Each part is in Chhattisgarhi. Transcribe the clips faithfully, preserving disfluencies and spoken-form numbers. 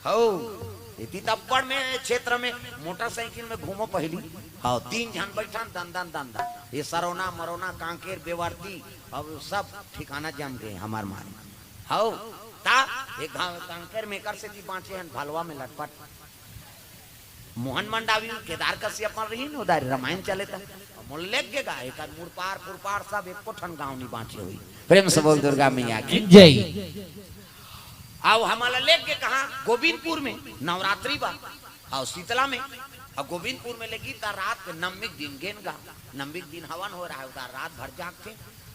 हो, एती तब्बड़ में क्षेत्र में मोटरसाइकिल में घूमो पहिली। हाँ, तीन झन बैठन, दन दन दन दन। ये सरोना मरोना कांकेर बेवर्ती, अब सब ठिकाना जम गए हमार मारे। हौ, ता एक घाव कांकेर में कर सेती बांचे हन भलवा में लटपट। मोहन मंडावी केदार कश्यप मन रहिन, उधारी रामायण चले ता। मोला लेग गे गा, एकर मुड़पार पुरपार सब एको ठन गांव नी बांचे होई। प्रेम से बोल दुर्गा मैया की। जय। अउ हमला लेग गे कहाँ? गोविंदपुर में नवरात्रि बा। अउ शीतला में। अउ गोविंदपुर में लेगी त रात के नवमी के दिन गेन गा। नवमी के दिन हवन हो रहा है, उधर रात भर जागथे।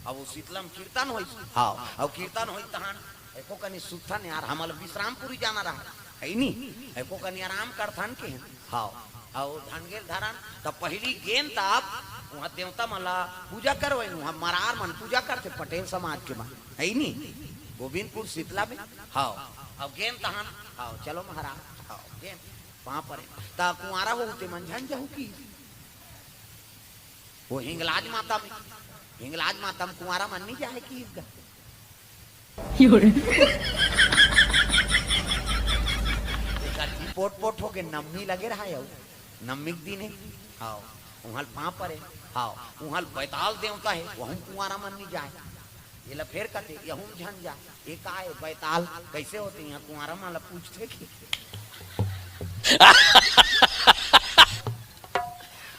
अब वो शीतला में कीर्तन होई। हाँ, अउ कीर्तन होई तहन एको कनी सुतथन यार, हमला विश्रामपुरी जाना रहा, है नी? एको कनी आराम करथन के। हाँ, अउ धन गेल धरन, त पहिली गेन त आप वहाँ देवता मन ला पूजा करवाइन, वहाँ मरार मन पूजा करथे, पटेल समाज के मन, है नी? गोविंदपुर शीतला में। हाँ, अब गेन तहन, हाँ, चलो महाराज, हाँ, गेन, पाँव परे। त कुंवारा हो ते मन झन जाहू की? वो हिंगलाज माता में, हिंगलाज माता में कुंवारा मन नहीं जाए की इसका? एकर जी पोट पोट होके नम्मी लगे रहा है, नम्मी के दिन है। हाँ, उहल पाँव परे। हाँ, उहल बैताल देवता है, वहू कुंवारा मन नहीं जाए। ये ला फेर कथे, यहू झन जा। ये का है बैताल? कैसे होते यहाँ कुंवारा मन ला पूछथे कि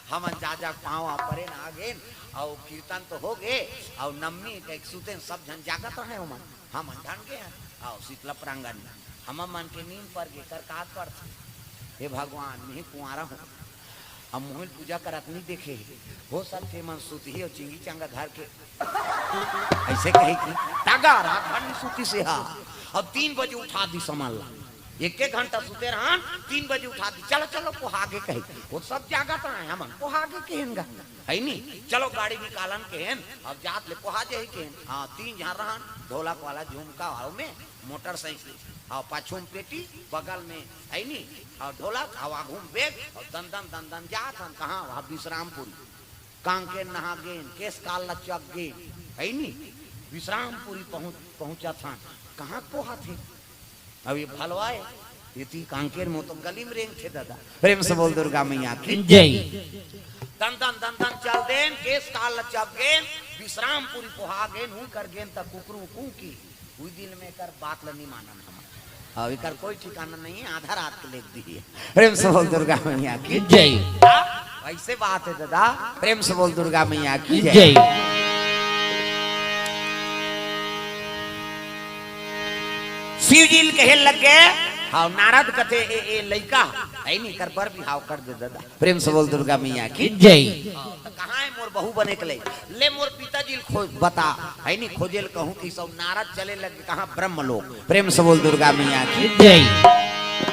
हमन जा जा पाँव आ परेन आ गेन, अउ कीर्तन तो हो गे, अउ नम्मी कहिके सुतेन, सब झन जागत रहे ओमन, हमन ढन गे हन, अउ शीतला प्रांगण में हमन मन के नींद पर गे, कर कात पड़थे, हे भगवान, मैं कुंवारा हूँ, अब मोहिल पूजा करत नहीं देखे हे, हो सकथे मन सुतही अउ चिंगी चंगा धर के ऐसे कहे कि तागा रात भर नहीं सुती से हा। अब तीन बजे उठा दी समाल ला। एक एक घंटा सुते रहन, तीन बजे उठा दी, चलो चलो पोहागे कहे। वो सब जागत रहे, हमन पोहागे केहेन गा, है नी? चलो गाड़ी निकालन केहेन, अब जात ले पोहा जाही केहेन। हाँ, तीन झन रहन, ढोलक वाला झुमका वाला में मोटरसाइकिल, हाँ, पाछू में पेटी, बगल में, है नी? और ढोलक, हवा घूम बेग, और दन दन दन दन जात हन, कहाँ? वहाँ विश्रामपुरी। कांकेर नहा गेन, केस काल लचक गेन, है नी? विश्रामपुरी पहुंच, पहुंचत हन। कहाँ पोहाथे? अब ये भलवाए, ये ती कांकेर में तो गली में रेंगथे दादा। प्रेम से बोल दुर्गा मैया की। जय। दन दन दन दन चल देन, केस काल लचक गेन, विश्रामपुरी पोहा गेन, हूँ कर गेन त कुकरू कूकी। उही दिन में एकर बात ल नहीं मानन हम। अब एकर कोई ठिकाना नहीं है, आधा रात के लेग दी है। प्रेम से बोल दुर्गा मैया की। जय। हाँ, ऐसे बात है दादा, प्रेम से बोल दुर्गा मैया की जय। जय। शिव जी ल कहे लग गए, हाँ, नारद कथे, ए, ए लइका, है नहीं कर बर बिहाव कर दे दादा। प्रेम से बोल दुर्गा मैया की। जय। हाँ, तो कहाँ है मोर बहू बने के ले? ले मोर पिताजी ल खोज बता, है नहीं खोजे ल कहूँ कि सब नारद चले लगे कहाँ? ब्रह्मलोक। प्रेम से बोल दुर्गा मैया की। जय।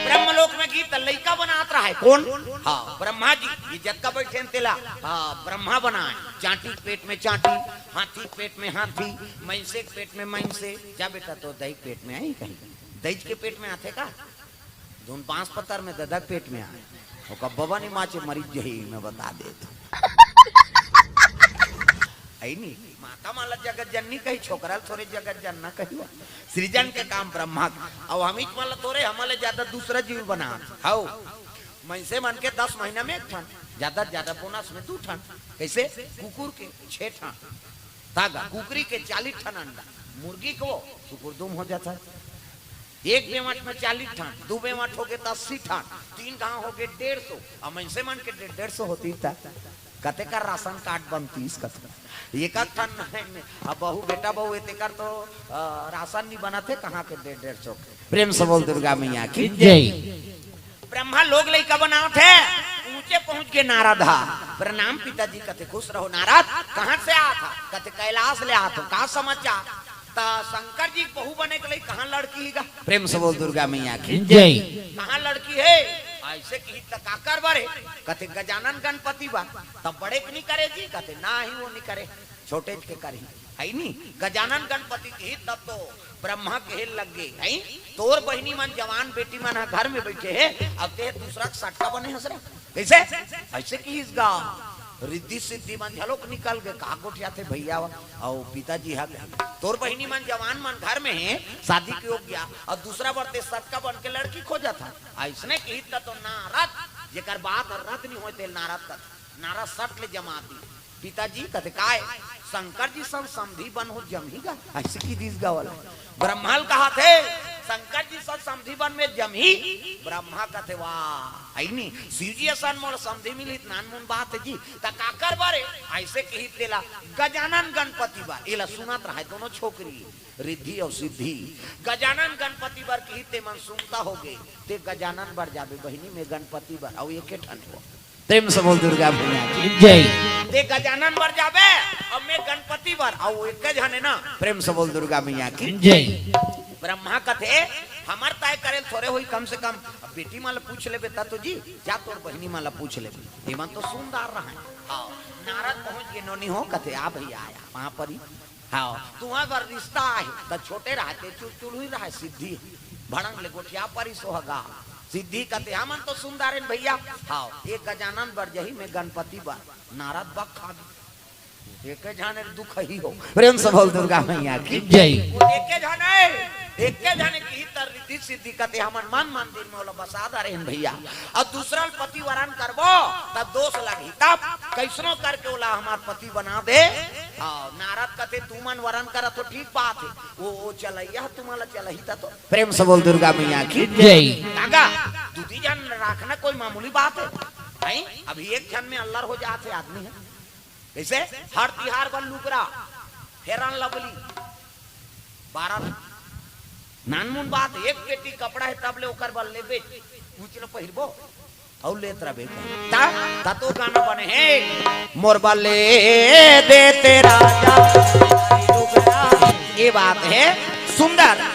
ब्रह्मलोक में गीत लइका बनात रहा है कौन? हाँ, ब्रह्मा जी। ये जतका बैठे हैं तेला, हाँ, ब्रह्मा बनाए। चांटी के पेट में चांटी, हाथी के पेट में हाथी, मैंसे के पेट में मैंसे। जा बेटा, तो दई के पेट में आई कहीं? दई के पेट में आथे का? धुन बांस पतर में ददक पेट में आए। ओकर बबा नहीं माचे मरीज जही, मैं बता दे तो। आई नहीं, माता माला जगत जननी कही, छोकरा ल थोरे जगत जनना कही हुआ। सृजन के काम ब्रह्मा के। अब हम इच माला तोरे, हमले ज्यादा दूसरा जीव बना। हाउ, मनसे मन के दस महीना में एक ठन, ज्यादा, ज्यादा बोनस में दू ठन। कैसे? कुकुर के छह ठन। तागा, कुकरी के चालीस ठन अंडा, मुर्गी को सुकुरदुम हो जाता है। एक बेवट में चालीस ठन, दू बेवट हो गए त अस्सी ठन, तीन गांव हो गए डेढ़ सौ, अब मनसे मन के डेढ़, डेढ़ सौ होती त कते कर राशन कार्ड बनतीस कते? एक एक ठन नहीं, अब बहू, बेटा बहू एते कर तो, अ, राशन नहीं बनत है, कहाँ के डेढ़, डेढ़ सौ के? प्रेम से बोल दुर्गा मैया की। जय। ब्रह्मा लोग लइका बनावत है, ऊंचे पहुंच के नारद हा। प्रणाम पिताजी, कथे खुश रहो नारद। कहाँ से आत हा? कथे कैलाश ले आत हो, का समाचार? त शंकर जी के बहू बने के लई कहाँ लड़की ही गा? प्रेम से बोल दुर्गा मैया की। जय। कहाँ लड़की है? ऐसे की त का कर बरे? कथे गजानन गणपति बा। तब बड़े के नहीं करे जी? कथे ना ही वो नहीं करे, छोटे के करही। है नी? गजानन गणपति की तब तो ब्रह्मा कहे लग गए, है? तोर बहिनी मन जवान बेटी मन ह घर में बैठे है, अब ते दूसरा के सटका बने हंस रहा। कैसे? ऐसे की इस गा। रिद्धि सिद्धि मन झलोक निकल गे, का गोठियाथे भैया? अउ पिताजी ह कहे, "तोर बहिनी मन जवान मन घर में हे, शादी के योग्य, अउ दूसरा बर ते सटका बन के लड़की खोजत हस।" अइसने किहिस त तो नारद, जेकर बात ह रद्द नइ होय, तेला नारद कथे। नारद सट ले जमा दिस। पिताजी कथे, "काय?" "शंकर जी संग समधी बन हो जमही गा।" अइसे किहिस गा ओला। ब्रह्मा ल कहत हे, "शंकर जी संग समधी बन में जमही?" ब्रह्मा कथे, "वाह, हइ नी, शिव जी असन मोला समधी मिलही त नानमुन बात हे जी, त काकर बर हे?" अइसे किहिस तेला, "गजानन गणपति बर।" एला सुनत रहय दोनों छोकरी, रिद्धि अउ सिद्धि। "गजानन गणपति बर किहिस, ते मन सुनता होगे, ते गजानन बर जाबे बहिनी, में गणपति बर, अउ एके ठन हो।" प्रेम से बोल दुर्गा मैया की जय। ते गजानन बर जाबे, अउ में गणपति बर, अउ एके झन हे ना, प्रेम से बोल दुर्गा मैया की जय। ब्रह्मा कथे, "हमर तय करे ल थोरे होही, कम से कम अब बेटी मन ल पूछ लेबे त तो जी, जा तोर बहिनी मन ल पूछ लेबे, एमन तो सुनदार रहय।" हाँ, नारद पहुंच गे, नोनी हो, कथे, "आ भैया, आया, वहां पर ही।" हाँ, तुंहर बर रिश्ता आहे, त छोटे रहय ते चुलचुलही रहय, सिद्धि भड़ंग ले गोठिया परिस ओ ह गा। सिद्धि कथे, "हमन तो सुनदार हन भैया।" हाँ, एक गजानन बर जही, में गणपति बर। नारद बक खा गे। एके झन दुख ही हो। प्रेम से बोल दुर्गा मैया की जय। वो एके झन हे, एके झन किहिस त रिद्धि सिद्धि कथे, "हमन मन मंदिर में ओला बसा डारे हन भैया, अउ दूसरा ल पति वरन करबो, त दोष लगही, तब कइसनो करके ओला हमर पति बना दे।" हाँ, नारद कथे, "तुमन वरन करत हो, ठीक बात हे, वो, वो चलइया तुमन ला चलही त तो।" प्रेम से बोल दुर्गा मैया की जय। कागा, दू दी झन राखना कोई मामूली बात हे? हैं? अभी एक झन में अल्लर हो जात हे आदमी ह। कइसे? हर तिहार बर लुगरा, Fair and Lovely, बारह ठन। नानमुन बात, एक पेटी कपड़ा हे, तब ले ओकर बर लेबे, उच ल पहिरबो। अउ लेत रहिबे। त, त तो गाना बने हे, "मोर बर ले देते राजा।" ये बात हे सुंदर।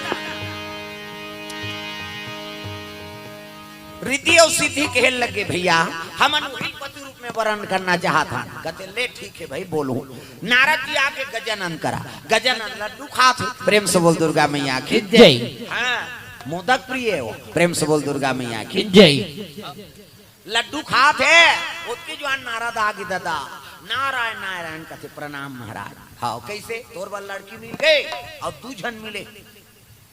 रिद्धि अउ सिद्धि कहे लगे, "भैया, हमन उही पति रूप में वरण करना चाहत हन।" कथे, "ले ठीक हे भाई, बोलहूं।" नारद जी आके गजानन करा, गजानन लड्डू खात हे। प्रेम से बोल दुर्गा मैया की जय। हाँ, मोदक प्रिय हे वो। प्रेम से बोल दुर्गा मैया की जय। लड्डू खात हे, ओतकी जुवार नारद आगे, "ददा।" "नारायण, नारायण," कथे, "प्रणाम महाराज।" "हाँ, कइसे? तोर बर लड़की मिल गे, अउ दू झन मिले।"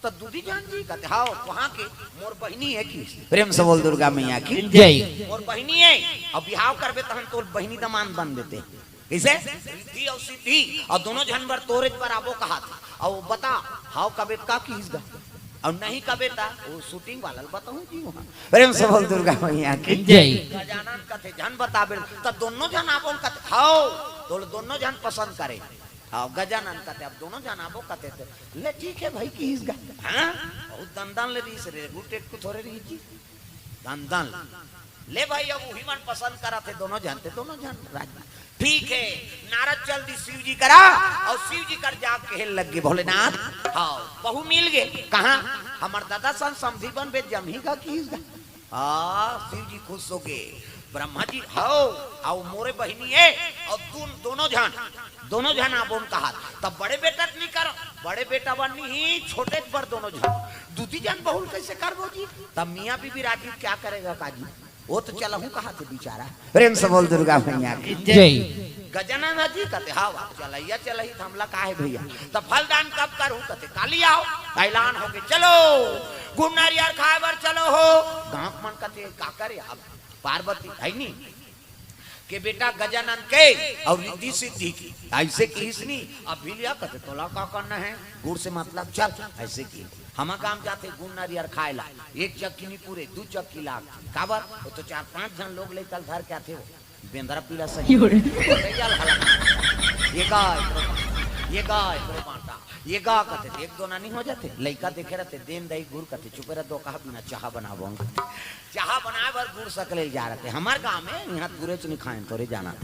"त दू दी झन जी?" कथे, "हाँ, कहाँ के?" "मोर बहिनी हे कि?" प्रेम से बोल दुर्गा मैया की जय। "मोर बहिनी हे, अउ बिहाव करबे तहन तोर बहिनी दमांद बन देते।" कइसे? रिद्धि अउ सिद्धि, अउ दोनों झन बर तोरेच बर आबो कहत हे। अउ बता, "हाँ" कबे त का किहिस गा? अउ "नहीं" कबे त वो shooting वाला ल बताहूं जी वहां। प्रेम से बोल दुर्गा मैया की जय। गजानन कथे, "झन बताबे।" "त दोनों झन आबो?" कथे, "हाँ।" "तोला दोनों झन पसंद करे?" "हाँ।" गजानन कथे, "अब दोनों झन आबो?" कथे, "त ले ठीक हे भाई" किहिस गा। हाँ? बहुत दनदन ले रिहिस रे, गुटेट को थोरे रिहिस जी। दनदन ले। "ले भाई, अब उही मन पसंद करत हे दोनों झन, ते दोनों झन राजी।" ठीक हे, नारद चल दिस शिव जी करा, अउ शिव जी कर जाके कहे लग गे, "भोलेनाथ, हाँ, बहू मिल गे।" "कहाँ?" "हमर ददा सन समधी बनबे, जमही गा किहिस गा।" आ, शिव जी खुश हो गे। "ब्रह्मा जी, हव, अउ मोरे बहिनी हे, अउ तुम दोनों झन, दोनों झन आबोन कहत, तब बड़े बेटा त नइ कर, बड़े बेटा बर नइ, छोटे बर दोनों झन, दू दी झन बहू ल कइसे करबो जी?" तब मियाँ बीबी राजी क्या करेगा काजी? वो तो चलहूं कहत हे बिचारा। प्रेम से बोल दुर्गा मैया की जय। गजानन जी कथे, "हाँ, चलइया चलही त हमला का हे भैया?" "त फलदान कब करहूं?" कथे, "काली आओ।" ऐलान हो गे, "चलो, गुड़ नरियर खाए बर चलो हो।" गांव मन कथे, "का करे अब पार्वती हे नी के बेटा गजानन के अउ रिद्धि सिद्धि के।" अइसे किहिस नी, अब भी लिया कथे, "तोला का करना हे, गुड़ से मतलब, चल।" अइसे कि हमर गांव जाथे गुड़ नरियर खाए ला, एक चक्की नइ पूरे, दू चक्की लाग। काबर? वो तो चार पांच झन लोग ले चल धर के आथे वो। बेंदरा पीला सही। योरे। ये गा एकरो बांटा, ये गा एकरो बांटा, ये गा कथे, एक दो नानी हो जाथे। लइका देखे रहथे, "देन दई गुड़" कथे, "चुपे रह दो कहा बिना चाहा बनाबो।" चाहा बनाए बर गुड़ सकले जा रहथे। हमर गांव में इहां गुरेच नइ खाएन, तोरे जाना।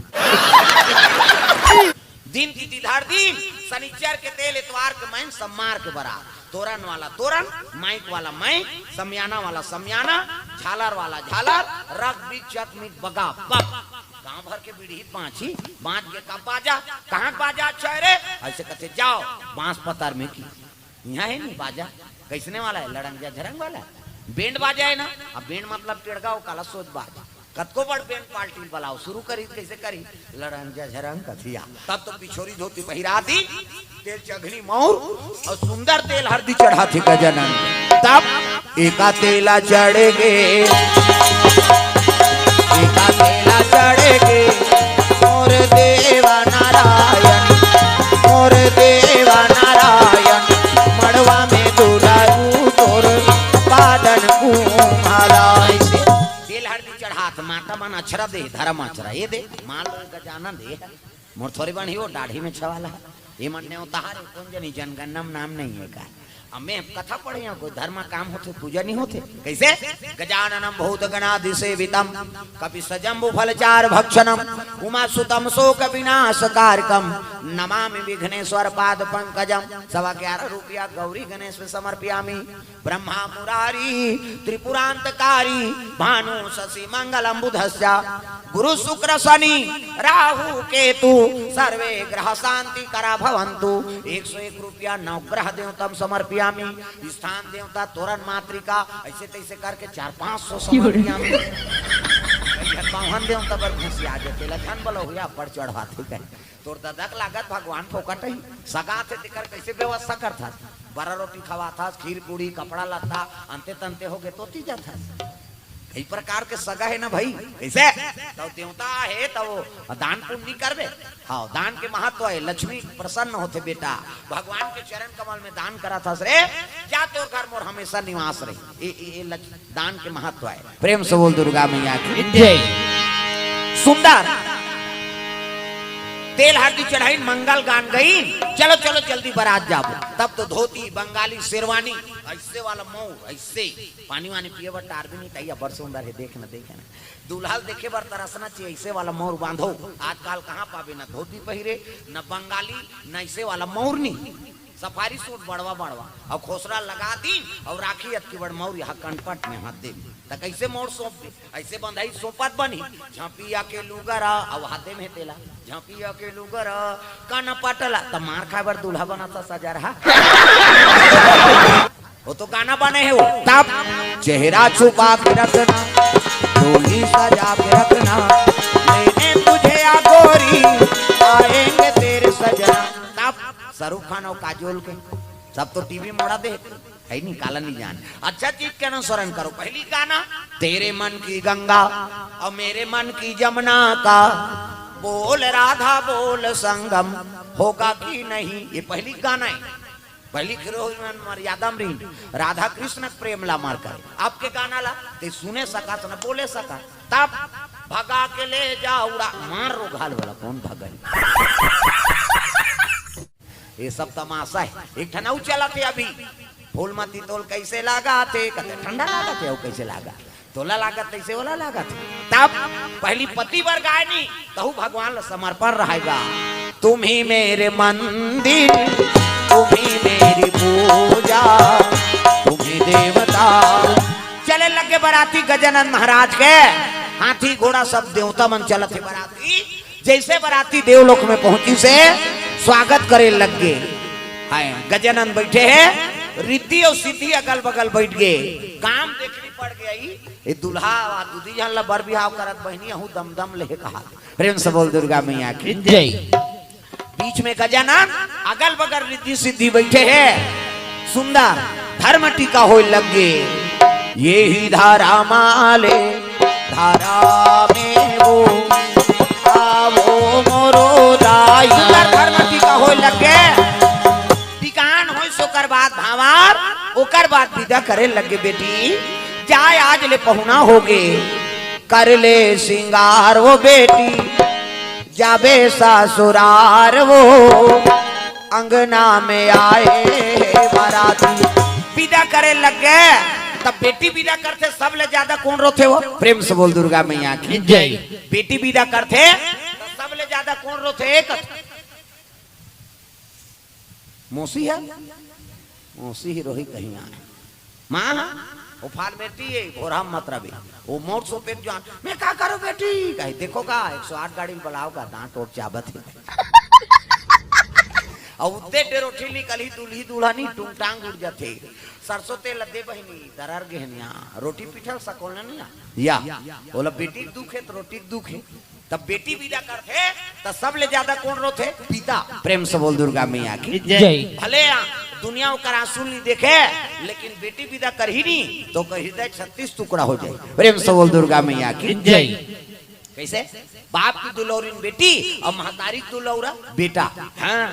दिन तिथि धर दिन, सनिचर के तेल, एतवार के मैन, सम्मार के बरात। तोरन वाला तोरन, माइक वाला माइक, समियाना वाला समियाना, झालर वाला झालर, रग बीच चक मीट बगा बग। गांव भर के बीड़ी बांची, बांच के का बाजा, कहां के बाजा अच्छा हे रे? अइसे कथे, "जाओ बांस पतार में की।" इहां हे नी बाजा, कइसने वाला हे? लड़ंग जा झरंग वाला हे। बेंड बाजा हे ना, अब बेंड मतलब टेड़गा, वो काला सोच बाजा। कतको बड़ बेंड पार्टी बलाओ, शुरू करी, कइसे करी? लड़न जझरन कथिया। तब तो पिछोरी धोती पहिरा दी, तेल चघनी मौर अउ सुंदर तेल हरदी चढ़ाथे गजानन। तब एका तेला चढ़ गे, एका तेला चढ़ गे, मोर देवा नारायण, मोर देवा नारायण, मड़वा में दुलारू तोर पादन कुम्हराय। तेल हरदी चढ़ात, माता मन अक्षरा दे, धर्म अक्षरा, ये दे, मान लो गजानन दे। मोर थोड़ी बन ही वो दाढ़ी में छवाला। ये मन नेवता हरे, कोन जनी जनगणना में नाम नहीं हे का? अब मैं कथा पढ़े हूँ, कोई धर्म काम होथे, पूजा नहीं होथे। कइसे? गजाननम भूत गणादि सेवितम, कपि सजम्बु फल चार भक्षणम, उमा सुतम शोक विनाश कारकम, नमामि विघ्नेश्वर पाद पंकजम। सवा ग्यारह रुपया गौरी गणेश में समर्पयामी। ब्रह्मा मुरारी त्रिपुरांतकारी, भानु शशि मंगलम बुधस्या, गुरु शुक्र शनि राहु केतु, सर्वे ग्रह शांति करा भवंतु। एक सौ एक रुपया नवग्रह देवतम समर्पयामी। स्थान देवता तोरण मातृका, ऐसे तैसे करके चार पाँच सौ समर्पयामी। पावन देवता पर घुसिया जे तेला झन बलो हुआ पर चढ़वाथे कहे। तोर ददा के लागत भगवान फोकट ही। सगा थे तेकर कइसे व्यवस्था करथस? बरा रोटी खवाथस, खीर पूड़ी, कपड़ा लत्ता, अंते तंते हो गे तो ती जाथस। कई प्रकार के सगा हे ना भाई, कइसे? तो देवता हे तो दान पुण्य नहीं करबे। हाँ, दान के महत्व हे, लक्ष्मी प्रसन्न होथे बेटा। भगवान के चरण कमल में दान करथस रे, जा तोर घर मोर हमेशा निवास रही। ए, ए, ए लक्ष्मी दान के महत्व हे। प्रेम से बोल दुर्गा मैया की जय। सुंदर तेल हरदी चढ़ाइन, मंगल गान गइन, चलो चलो जल्दी बरात जाबो। तब तो धोती, बंगाली, शेरवानी, ऐसे वाला मौर, ऐसे पानी वानी पिए बर टार भी नहीं, तैया बड़ सुंदर हे, देख ना, देखे ना। दुल्हा ल देखे बर तरसना चाहिए, ऐसे वाला मौर बांधो। आजकल कहाँ पाबे, ना धोती पहिरे, ना बंगाली, ना ऐसे वाला मौर नहीं। सफारी सूट बड़वा बड़वा अउ खोसरा लगा दी अउ राखी अतकी बड़ मौर यहाँ कनपट में हाथ दे। त कइसे मौर सौंप दे? ऐसे बंधाई सौंपत बनी। झांपिया के लुगरा अउ हाथे में तेला। झांपिया के लुगरा कनपट ला। त मार खाए बर दूल्हा बना था सजा रहा। वो तो गाना बने हे वो। तब चेहरा छुपा के रखना, डोली सजा के रखना, लेने तुझे आ गोरी, आएंगे तेरे सजना। तब शाहरुख खान अउ काजोल के सब तो टीवी मोड़ा दे, है नहीं, काला नहीं जान। अच्छा चीज के अनुसरण करो। पहली गाना, तेरे मन की गंगा और मेरे मन की जमुना का, बोल राधा बोल संगम होगा कि नहीं, ये पहली गाना है। पहली हीरोइन मन मर्यादा में रही, राधा कृष्ण के प्रेम ला मर कर। आपके गाना ला ते सुने सका, न बोले सका। तब भगा के ले जा उड़ा, मार रो घाल वाला कौन भगाई? ये सब तमाशा है। एक ठन अउ चलत हे अभी, फूल मती तोल कैसे लागा थे, कहते ठंडा लागा थे, अउ कैसे लागा? तोला लागत तैसे ओला लागत हे। तब पहली पति बर गाय नहीं, तहु भगवान ला समर्पण रहेगा। तुम ही मेरे मंदिर, तुम ही मेरी पूजा, तुम ही देवता। चले लगे बराती गजानन महाराज के, हाथी घोड़ा सब देवता मन चलत हे बराती। जैसे बराती देवलोक में पहुंची से स्वागत करे लग गए। हाय, गजानन बैठे हैं, रिद्धि और सिद्धि अगल बगल बैठ गए। काम देखनी पड़ गई। ये दूल्हा वा दूधी जान ला बर बिहाव करत बहनी, अहू दम दम ले कहा। प्रेम से बोल दुर्गा मैया की जय। बीच में गजानन, अगल बगल रिद्धि सिद्धि बैठे हैं। सुंदर धर्म टीका होय लग गे। ये ही धारा माले, धारा में वो, आवो मोरो दाई। सुंदर धर्म टीका होय लग गे। टिकान होइस ओकर बाद भांवर, ओकर बाद विदा करे लगे, बेटी जाय आज ले पहुना होगे, कर ले सिंगार वो बेटी, जाबे ससुरार वो, अंगना में आए हे बराती। विदा करे लगे, तब बेटी विदा करथे, सब ले ज्यादा कौन रोथे वो? प्रेम से बोल दुर्गा मैया की जय। बेटी विदा करथे, तो सब ले ज्यादा कौन रोथे? एक मौसी हे, मौसी ही रोही कहीं आए। माँ, वो फार्मेटी हे, घोरहा मत रबे। वो मोर सो पेट जान, मैं का करो बेटी? कहे, देखो का, एक सौ आठ गाड़ी में बुलाओ का, दांत टोट चाबत हे। अउ उत्ते डेरोठी निकलही, दूल्ही दुल्हनी टूंग टांग उड़ जाथे। सरसों तेल दे बहिनी, दरार गेहनिया, रोटी पीठल सकोल न निया। या, बोला बेटी के दुख हे त रोटी के दुख हे। तब बेटी विदा करथे, त सबले ज्यादा कोन रोथे? पिता। प्रेम से बोल दुर्गा मैया की। जय। भले आ, दुनिया ओकर आंसू नहीं देखे, लेकिन बेटी विदा करही नहीं, तो ओकर हृदय छत्तीस टुकड़ा हो जाए। प्रेम से बोल दुर्गा मैया की। जय। कैसे? बाप की दुलौरिन बेटी अउ महतारी के दुलौरा बेटा। हाँ।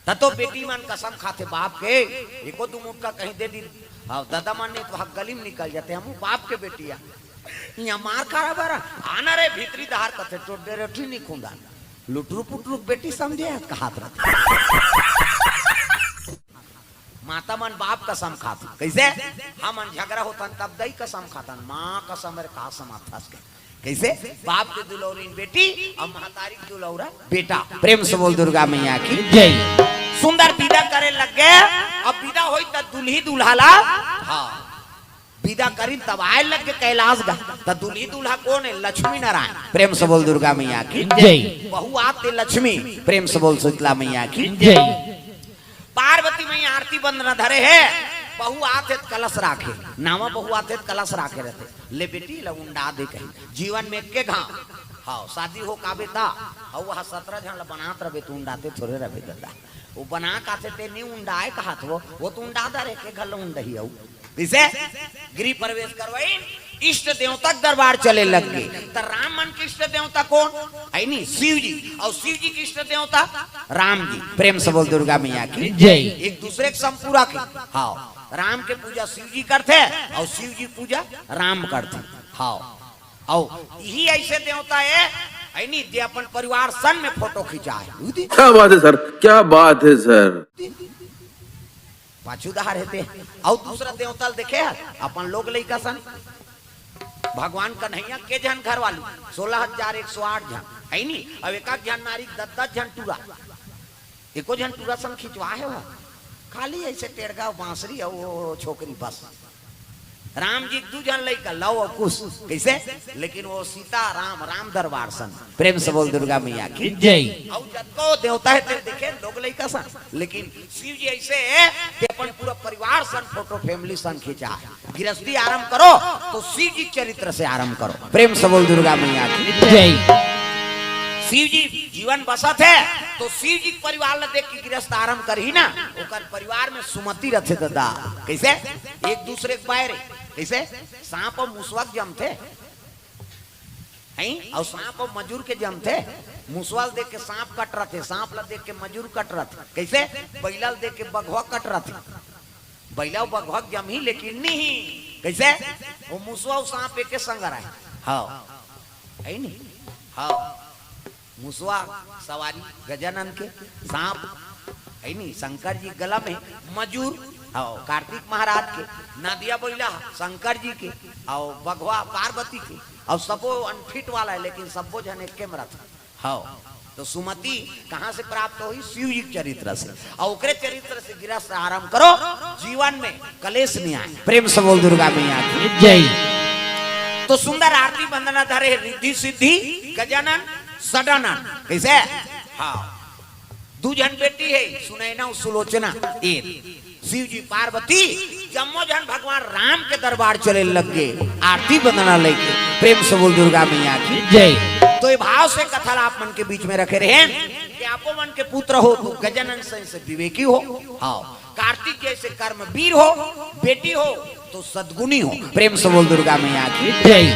त तो बेटी मन कसम खाथे बाप के, एको दू मुटका कहीं दे दी। हाँ, दादा मन नहीं तो हक गली में निकल जाते, हम बाप के बेटी आ। यहाँ मार खारा बारा, आना रे भीतरी दहार कथे, टोडे रोटी नहीं खुंदा। लुटरू पुटरू के बेटी समझे हस कहात रहते। माता मन बाप कसम खाथे। कैसे? हमन झगड़ा होथन तब दई कसम खाथन, माँ कसम रे का समाथस के। कैसे? बाप के दुलौरिन बेटी अउ महतारी के दुलौरा बेटा। प्रेम से बोल दुर्गा मैया की। जय। सुंदर विदा करे लग गे। अब विदा होई त दुल्ही दुल्हा ला, हाँ, विदा करिन तब आए लग गे कैलाश गा। त दुल्ही दुल्हा कोन हे? लक्ष्मी नारायण। प्रेम से बोल दुर्गा मैया की। जय। बहू आथे लक्ष्मी। प्रेम से बोल शीतला मैया की। जय। पार्वती मैया आरती बंदना धरे हे, बहू आथे त कलश राखे, नावा बहू आथे त कलश राखे रहथे। ले बेटी, ला उंडा दे कही, जीवन में एके घांव। हाँ, शादी हो काबे ता, अउ वह सतरा झन ला बनात रबे, त उंडाते थोरे रबे दादा। वो बना काथे ते नहीं उंडाए कहात वो, वो तो उंडा दर एके घर ला उंडही अउ। इसे गृह प्रवेश करवाइन, इष्ट देवता के दरबार चले लग गे। त राम मन के इष्ट देवता कोन? है नी, शिव जी। अउ शिव जी के इष्ट देवता राम जी। प्रेम से बोल दुर्गा मैया की। जय। एक दूसरे के संपूरक हे। हाँ, राम के पूजा शिव जी करथे अउ शिव जी पूजा राम करथे। हाँ, अउ यही ऐसे देवता हे, है नी, जे अपन परिवार सन में फोटो खिंचाए। उदी क्या बात है सर, क्या बात है सर। पाछू डहार हेते। अउ दूसरा देवता ल देखे हस, अपन लोग लइका सन। भगवान कन्हैया के झन घर वाली, सोलह हजार एक सौ आठ झन, है नी? अउ एक एक झन नारी के दस दस झन टूरा। एको झन टूरा सन खिंचवा हे वह। खाली ऐसे टेड़गा बांसुरी अउ वो छोकरी बस। राम जी के दू झन लइका, लव अउ कुश। कैसे? लेकिन वो सीता राम, राम दरबार सन। प्रेम से बोल दुर्गा मैया की। जय। अउ जतको देवता हे ते देखे लोग लइका सन, लेकिन शिव जी ऐसे हे कि अपन पूरा परिवार सन फोटो, family सन खिंचा। गृहस्थी आरंभ करो तो शिव जी के चरित्र से आरंभ करो। प्रेम से बोल दुर्गा मैया की। जय। शिव जी जीवन बसत हे तो शिव जी के परिवार ला देख के गृहस्थ आरंभ करही ना। ओकर परिवार में सुमति रथे दादा। कैसे? एक दूसरे के बायरे। कैसे? सांप अउ मुसवा के जमथे। हैं? अउ सांप अउ मजूर के जमथे। मुसवा ल देख के सांप कट रथे, सांप ल देख के मजूर कट रथे। कैसे? बइला ल देख के बघवा कट रथे। बइला अउ बघवा के जमही लेकिन नहीं। कैसे? वो मुसवा अउ सांप एके संग रहे। हाँ। है नी? हाँ। मुसवा सवारी गजानन के, सांप है नी, शंकर जी गला में, मजूर, हाँ, कार्तिक महाराज के, नदिया बइला शंकर जी के, अउ बघवा पार्वती के, अउ सबो अनफिट वाला हे, लेकिन सबो झन एके में रथे। हाँ, तो सुमति कहाँ से प्राप्त होही? शिव जी के चरित्र से। अउ ओकरे चरित्र से गृहस्थ आरंभ करो, जीवन में कलेश नहीं आए। प्रेम से बोल दुर्गा मैया की। जय। तो सुंदर आरती बंदना धरे हे, रिद्धि सिद्धि गजानन षडानन। कैसे? हाँ, दू झन बेटी हे, सुनैना अउ सुलोचना। ए शिव जी पार्वती, जम्मो झन भगवान राम के दरबार चले लग गे, आरती बंदना लेके। प्रेम से बोल दुर्गा मैया की। जय। तो ये भाव से कथा ला आप मन के बीच में रखे रहेन कि आपो मन के पुत्र हो तो गजानन सैंसे विवेकी हो, हाँ, कार्तिक जैसे कर्मवीर हो, बेटी हो तो सद्गुणी हो। प्रेम से बोल दुर्गा मैया की। जय।